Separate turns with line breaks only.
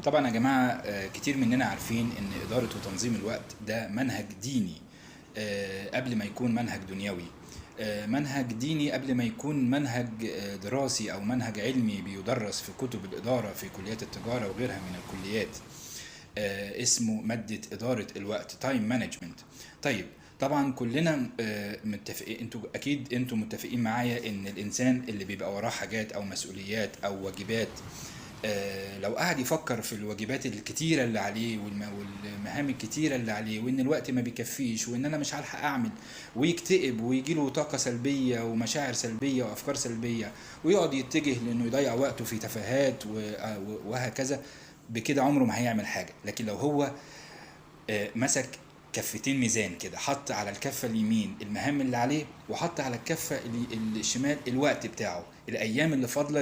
طبعا يا جماعة، كتير مننا عارفين ان إدارة وتنظيم الوقت ده منهج ديني قبل ما يكون منهج دنيوي، منهج ديني قبل ما يكون منهج دراسي أو منهج علمي بيدرس في كتب الإدارة في كليات التجارة وغيرها من الكليات. اسمه مادة إدارة الوقت، time management. طيب، طبعا كلنا متفقين، انتوا اكيد انتوا متفقين معايا ان الانسان اللي بيبقى وراه حاجات او مسؤوليات او واجبات، لو قعد يفكر في الواجبات الكتيرة اللي عليه والمهام الكتيرة اللي عليه، وإن الوقت ما بيكفيش، وإن أنا مش هلحق أعمل، ويكتئب ويجيله طاقة سلبية ومشاعر سلبية وأفكار سلبية، ويقعد يتجه لأنه يضيع وقته في تفاهات وهكذا، بكده عمره ما هيعمل حاجة. لكن لو هو مسك كفتين ميزان كده، حط على الكفة اليمين المهام اللي عليه، وحط على الكفة الشمال الوقت بتاعه، الأيام اللي فاضلة.